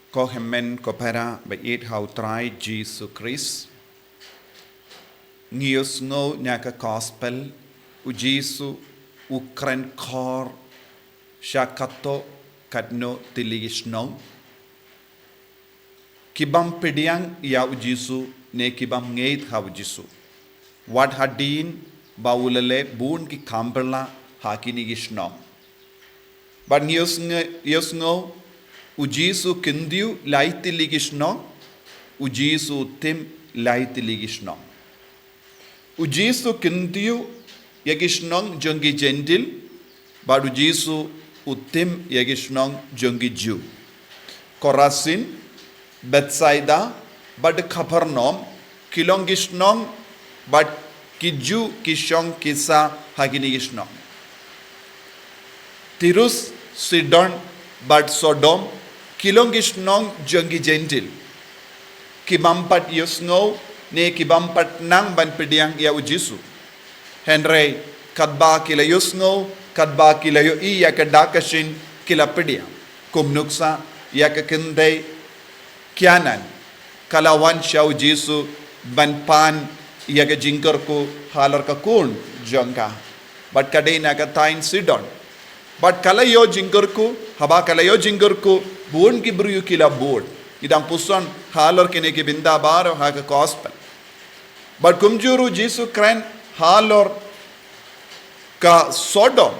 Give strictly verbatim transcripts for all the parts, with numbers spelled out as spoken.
Ko hynmen ko para ba ïeit ha u Trai Jisu Khrist. Ngi ïohsngew na ka gospel, u Jisu u kren khor sha katto katno tylli ki shnong. Ki bym pdiang ïa u Jisu ne ki bym ngeit ha u Jisu. Wat hadien ba u la leh bun ki kam bylla ha kine ki shnong. Bad ngi ïohsngew, ïohsngew, u Jisu kyntiew lai tylli ki shnong, u Jisu tim lai tylli ki shnong. U Jisu kyntiew ïa ki shnong jong ki Jentil, bad u Jisu u tim ïa ki shnong jong ki Jiw. Korasin, Bethsaida, bad Kapernaum, ki long ki shnong, bad ki Jiw ki shong ki sah ha kine ki shnong. Tirus, Sidon, bad Sodom, ki long ki shnong jong ki Jentil. Ki bym pat ïohsngew, ne ki bym pat nang ban pdiang ïa u Jisu. Hynrei, katba ki la ïohsngew, katba ki la ïohi ïa ka dak ka shin, ki la pdiang. Kum nuksa, ïa ka kynthei Kanaan, ka la wan sha u Jisu ban pan ïa ka jingkyrkhu halor ka khun jong ka. Bad ka dei na ka thaiñ Sidon. Bad ka la ïoh jingkyrkhu, haba ka la ïoh jingkyrkhu, bun ki briew ki la bud. Ngi dang pyrshang halor kine ki bynta baroh ha ka gospel. Bad kumjuh ruh u Jisu kren halor ka Sodom.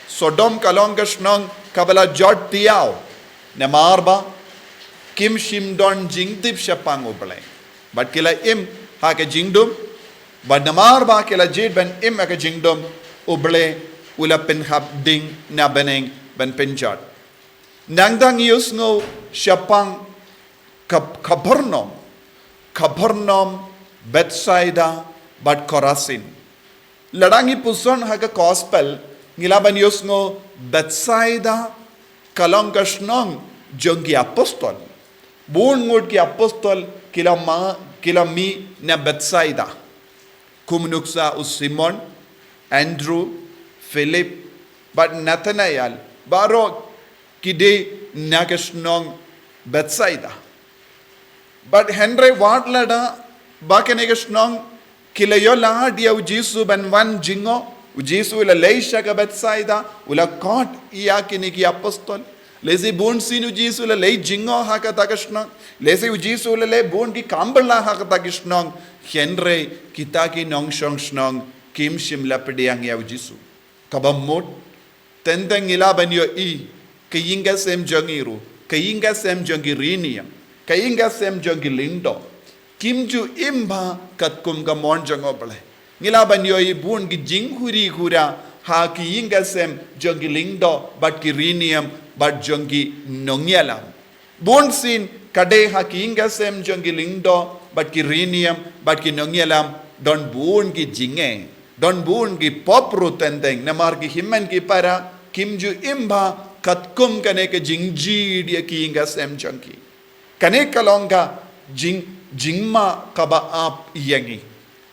Sodom ka long ka shnong kaba la jot thiaw. Namar ba kim shym don jingtip shaphang U Blei. Bad ki la im ha ka jingdum. Bad namar ba ki la jied ban im ha ka jingdum, U Blei u la pynhap ding na bneng ban pynjot. Nangta ngi ïohsngew shaphang Kap-, Kapernaum, Kapernaum, Bethsaida, bad Korasin. Lada ngi pyrshang ha ka gospel, ngi lah ban ïohsngew Bethsaida ka long ka shnong jong ki apostol. Bun ngut ki apostol ki la ma-, ki la mih na Bethsaida. Kum nuksa u Simon, Andrew, Philip, bad Nathanael, baroh ki dei na ka shnong Bethsaida. Bad hynrei wat lada ba kane ka shnong ki la ïoh lad ïa u Jisu ban wan jngoh, u Jisu u la leit sha ka Bethsaida, u la khot ïa kine ki apostol. Lehse bun sien u Jisu u la leit jngoh ha kata ka shnong. Lehse u Jisu u la leh bun ki kam bylla ha kata ka shnong. Hynrei kita ki nongshong shnong kim shym la pdiang ïa u Jisu. Kaba mut, teng teng ngi lah ban ïohi, ka ïing ka sem jong ngi ruh, ka ïing ka sem jong ki riewniam, ka ïing ka sem jong ki lyngdoh. Kim ju im bha katkum ka mon jong U Blei. Ngi lah ban ïohi bun ki jingkhuri khura ha ki ïing ka sem jong ki lyngdoh, bad ki riewniam, bad jong ki nongïalam. Bun sien ka dei ha ki ïing ka sem jong ki lyngdoh, bad ki riewniam, bad ki nongïalam, don bun ki jingeh, don bun ki pop ruh teng teng, namar ki hynmen ki para, kim ju im bha katkum kane ka jingjied ïa ki ïing ka sem jong ki. Kane ka long ka jing, jingma kaba ap ïa ngi.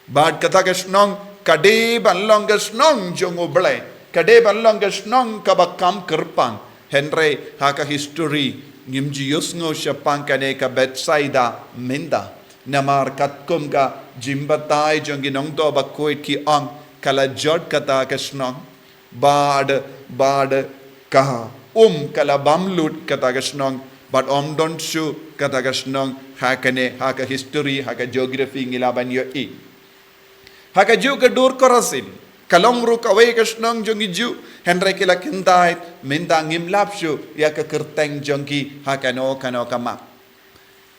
Bad kata ka shnong, ka dei ban long ka shnong jong U Blei. Ka dei ban long ka shnong kaba kham kyrpang. Hynrei ha ka history, ngim ju ïohsngew shaphang kane ka Bethsaida mynta. Namar katkum ka jingbatai jong ki nongthoh bakhuid ki ong, ka la jot kata ka shnong. Bad, bad ka um ka la bam lut kata ka shnong, bad ym don shuh kata ka shnong, ha kane, ha ka history, ha ka geography ngi lah ban ïohi. Ha kajuh ka dur Korasin, ka long ruh kawei ka shnong jong ki Jiw, hynrei ki la kyntait, mynta ngim lap shuh ïa ka kyrteng jong ki ha kano kano ka map.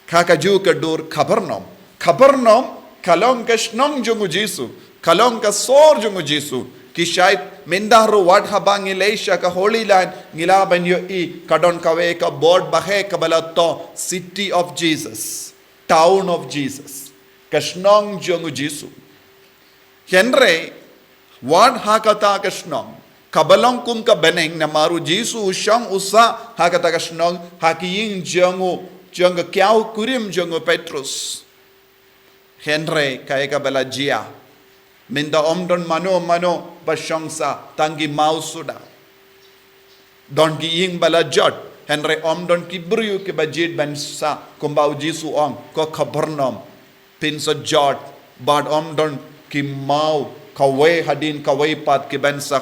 Ha kajuh ka dur Kapernaum. Kapernaum ka long ka shnong jong u Jisu, ka long ka sor jong u Jisu. Ki shait mynta ruh wat haba ngi leit sha ka Holy Land, ngi lah ban ïohi ka don kawei ka board baheh kaba la thoh City of Jesus, Town of Jesus, ka shnong jong u Jisu. Hynrei wat ha kata ka shnong, kaba long kum ka bneng, namar u Jisu u shong u sah ha kata ka shnong, ha ki ïing jong u, jong ka kiaw kurim jong u Petrus. Hynrei kaei kaba la jia, mynta ym don mano mano ba shong sah, tang ki maw suda. Don ki ïing ba la jot, Hynrei ym don ki briew kiba jied ban sah, kumba u Jisu ong, ko Kapernaum, pynshah jot, bad ym don ki maw kawei hadien kawei pat ki ban sah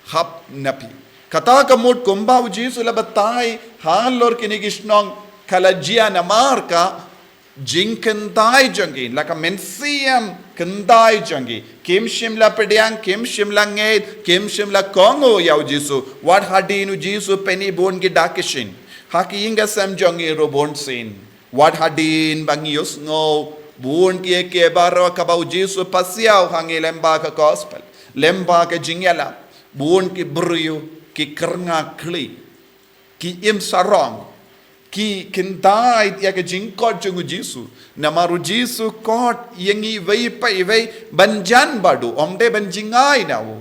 hap na phi. Kata ka mut kumba u Jisu la batai halor kine ki shnong ka la jia namar ka jingkyntait jong ki, la ka mynsiem kyntait jong ki. Kim shym la pdiang, kim shym la ngeit, kim shym la kohnguh ïa u Jisu. Wat hadien u Jisu pyni bun ki dak ki shin. Ha ki ïing ki sem jong ngi ruh bun sien. Wat hadien ba ngi ïohsngew bun kiei kiei baroh kaba u Jisu pasiaw ha ngi lyngba ka gospel, lyngba ka jingïalap. Bun ki briew ki kyrngah khlieh, ki im sarong, ki kyntait ïa ka jingkhot jong u Jisu. Namar u Jisu khot ïa ngi iwei pa iwei ban jan bad u, ym dei ban jingai na u.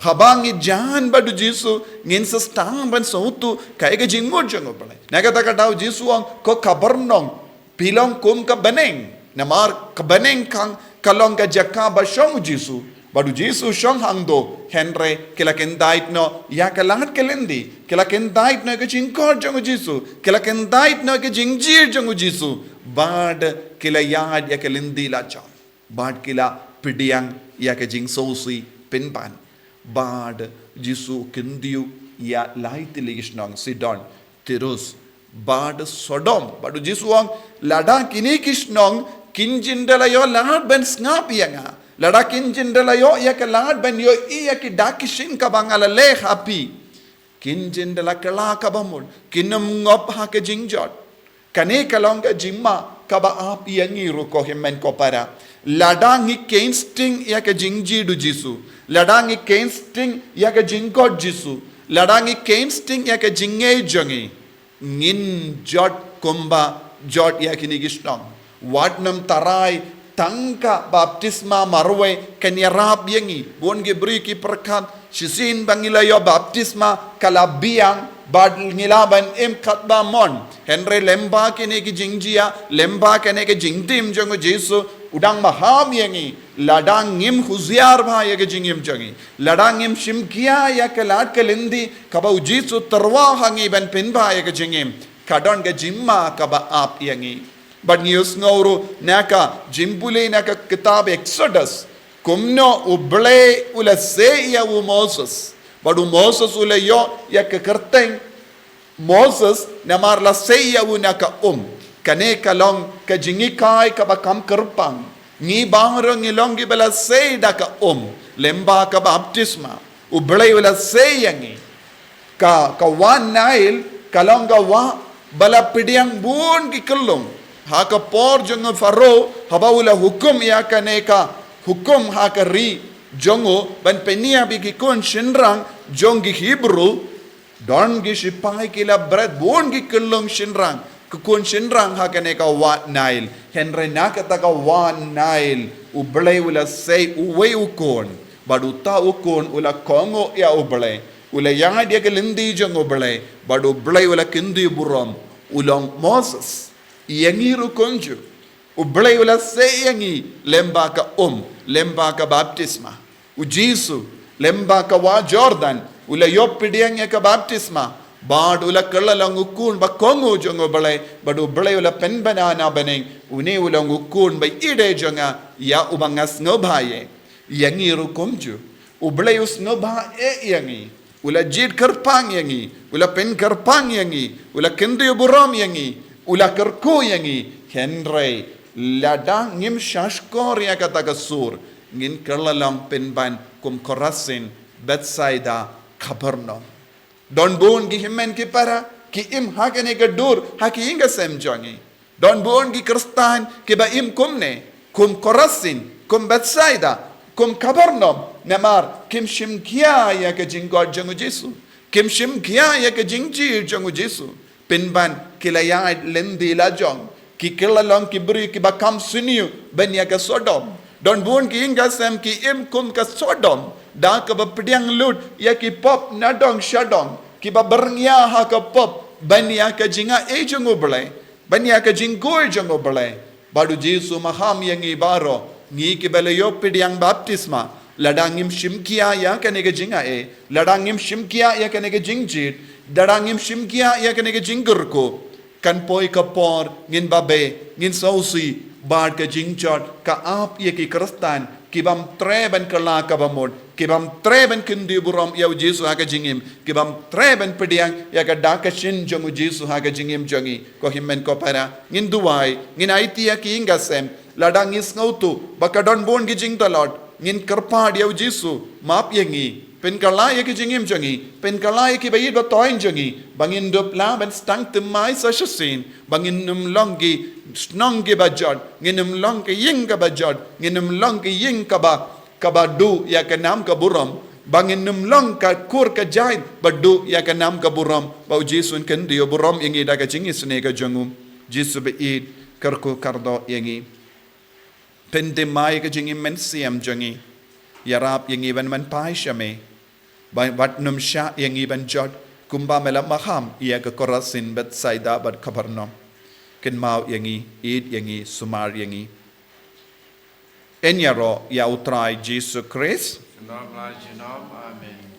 Haba ngi jan bad u Jisu, ngin sa sdang ban sngewthuh kaei ka jingmut jong u Blei. Na kata ka daw u Jisu ong, ko Kapernaum, phi long kum ka bneng. Namar ka bneng kan ka long ka jaka ba shong u Jisu. Bad u Jisu shong hangto, hynrei ki la kyntait noh ïa ka lad ka lynti, ki la kyntait noh ïa ka jingkhot jong u Jisu, ki la kyntait noh ïa ka jingjia jong u Jisu. Bad ki la ïaid ïa ka lynti la jong. Bad ki la pdiang ïa ka jingsngewsih pynban. Bad u Jisu kyntiew ïa lai tylli ki shnong, Sidon, Tirus, bad Sodom. Bad u Jisu ong, lada kine ki shnong kin jin da la ïoh lad ban sngap ïa nga, lada kin jin da la ïoh ïa ka lad ban ïohi ïa ki dak ki shin kaba nga la leh ha phi, kin jin da la kylla kaba mut, kin ym ngop ha ka jingjot. Kane ka long ka jingma kaba ap ïa ngi ruh ko hynmen ko para. Lada ngi kheiñ sting ïa ka jingjied u Jisu, lada ngi kheiñ sting ïa ka jingkhot Jisu, lada ngi kheiñ sting ïa ka jingngeit jong ngi, ngin jot kumba jot ïa kine ki shnong. Wat nym tharai tang ka baptisma marwei kan ïarap ïa ngi. Bun ki briew ki pyrkhat, shisien ba ngi la ïoh baptisma ka la biang, bad ngi lah ban im katba mon. Hynrei lyngba kine ki jingjia, lyngba kane ka jingtim jong u Jisu, u dang maham ïa ngi, lada ngim husiar bha ïa ka jingim jong ngi, lada ngim shim khia ïa ka lad ka lynti kaba u Jisu tyrwa ha ngi ban pynbha ïa ka jingim, ka don ka jingma kaba ap ïa ngi. Bad ngi ïohsngew ruh na ka jingpule na ka kitab Exodus, kumno u Blei u la sei ïa u Moses. Bad u Moses u la ïoh ïa ka kyrteng Moses namar la sei ïa u na ka um. Kane ka long ka jinghikai kaba kham kyrpang. Ngi baroh ngi long kiba la sei da ka um, lyngba ka baptisma. U Blei u la sei ïa ngi. Ka, ka wah Nail ka long ka wah ba la pdiang bun ki kyllung. Ha ka por jong u Pharaoh, haba u la hukum ïa kane ka hukum ha ka ri jong u ban pynïap ïa ki khun shynrang jong ki Hebru, don ki shipai ki la bret bun ki kyllung shynrang, ki khun shynrang ha kane ka wah Nail. Hynrei na kata ka wah Nail, u Blei u la sei uwei u khun. Bad uta u khun u la kohnguh ïa u Blei, u la ïaid ïa ka lynti jong u Blei, bad u Blei u la kyntiew burom, u long Moses. Ïa ngi ruh kumjuh, u Blei u la sei ïa ngi lyngba ka um, lyngba ka baptisma. U Jisu, lyngba ka wah Jordan, u la ïoh pdiang ïa ka baptisma, bad u la kylla long u khun ba kohnguh jong u Blei, bad u Blei u la pynbna na bneng, une u long u khun ba ïeidei jong nga, ïa uba nga sngewbha ïa. Ïa ngi ruh kumjuh, u Blei u sngewbha eh ïa ngi, u la jied kyrpang ïa ngi, u la pynkyrpang ïa ngi, u la kyntiew burom ïa ngi, u la kyrkhu ïa ngi. Hynrei lada ngim shahshkor ïa kata ka sur, ngin kylla long pynban kum Korasin, Bethsaida, Kapernaum. Don bun ki hynmen ki para ki im ha kane ka dur ha ki ïing ki sem jong ngi. Don bun ki Khristan kiba im kumne, kum Korasin, kum Bethsaida, kum Kapernaum, namar kim shim khia ïa ka jingkhot jong u Jisu, kim shim khia ïa ka jingjied jong u Jisu. Pynban ki la ïaid lynti la jong, ki kylla long ki briew kiba kham sniew ban ïa ka Sodom. Don bun ki ïing ki sem ki im kum ka Sodom, da kaba pdiang lut ïa ki pop nadong shadong, kiba byrngia ha ka pop ban ïa ka jingai jong u Blei, ban ïa ka jingkhuid jong u Blei. Bad u Jisu maham ïa ngi baroh, ngi kiba la ïoh pdiang baptisma, lada ngim shim khia ïa kane ka jingai, lada ngim shim khia ïa kane ka jingjied, Lada ngim shim khia ïa kane ka jingkyrkhu, kan poi ka por ngin babe, ngin sngewsih, bad ka jingjot ka ap ïa ki Khristan ki bym treh ban kylla kaba mut, ki bym treh ban kyntiew burom ïa u Jisu ha ka jingim, ki bym treh ban pdiang ïa ka dak ka shin jong u Jisu ha ka jingim jong ngi. Ko hynmen ko para, ngin duwai, ngin aiti ïa ki ïing ki sem, lada ngi sngewthuh ba ka don bun ki jingtlot, ngin kyrpad ïa u Jisu, map ïa ngi, pynkylla ïa ki jingim jong ngi, pynkylla ïa ki ba ïeit ba thoiñ jong ngi, ba ngin dup lah ban sdang thymmai sa shisien, ba ngin ym long ki shnong kiba jot, ngin ym long ki ïing kaba jot, ngin ym long ki ïing kaba, kaba duh ïa ka nam ka burom, ba ngin ym long ka kur ka jaiñ ba duh ïa ka nam ka burom, ba u Jisu un kyntiew burom ïa ngi da ka jingisynei ka jong u. Jisu ba ïeit, kyrkhu kyrdoh ïa ngi. Pynthymmai ka jingim mynsiem jong ngi. Ïarap ïa ngi ban, ban phai sha me. Ba, wat nym shah ïa ngi ban jot kumba me la maham ïa ka Korasin, Bethsaida bad Kapernaum. Kynmaw ïa ngi, ïeit ïa ngi, sumar ïa ngi. Yn ïaroh ïa u Trai Jisu Khrist. Amen.